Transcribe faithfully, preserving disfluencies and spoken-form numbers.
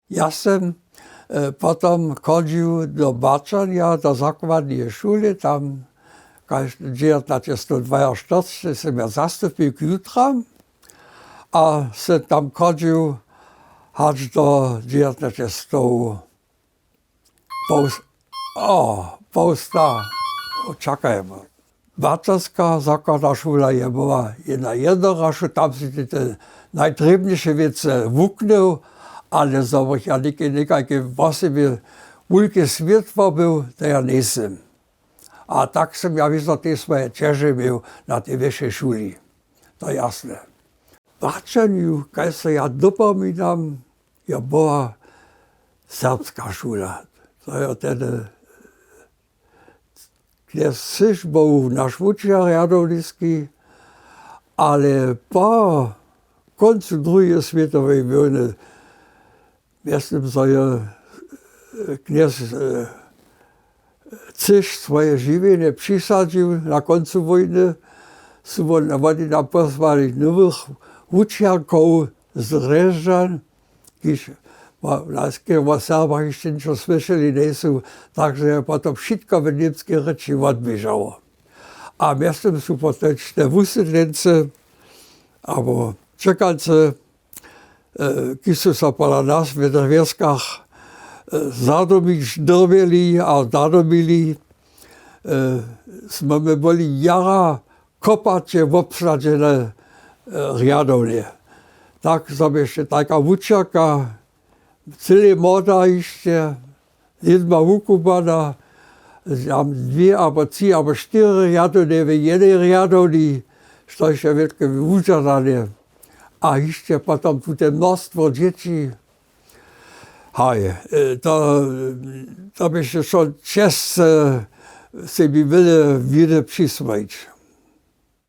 Ja sym potom chodźił do Baćonja do zakładneje šule, tam kaž dźewjatnaćestowdwajaštyrceći sym ja zastupił k jutram, a sym tam chodźił hač do dźewjatnaćestow połsta połsta. Čakajmy. Baćonska zakładna šula je była jedna jednorašu, tam sy ty te najtrěbniše wěcy wuknył, ale zo bych ja někaj někajke wosebje wulke swětło był, to ja njejsym. A tak sym ja wězo tež swoje ćeže měł na tej wyšej šuli. To jasne. Baćonju, kaž se ja dopominam, jo była serbska šula. To jo tehdy knjez syš był naš wučer rjadowniski, ale po kóncu druheje swětoweje wójny mjeztym zo je knjez cyš swoje žiwjenje přisadźił na kóncu wójny, su woni nam pozwali nowych wučerkow z drježdźan, kiž wo serbach hišće ničo słyšeli njejsu, tak zo je potom wšitko w němskej rěči wotběžało. A mjeztym su potom te wusydlency abo čekancy, kiž su so pola nas w drjezkach zadomić dyrbjeli a zadomili, smy my byli jara kopaće wobsadźene rjadownje. Tak zo běše tajka wučerka, cyle młoda hišće, jědma wukubłana, tam dwě abo tři abo štyri rjadownje w jenej rjadowni, štož je wělke wužadanje. A hišće potom tute mnóstwo dźěći. Haj, to běše wšo česce sebi wjele winy přiswojić.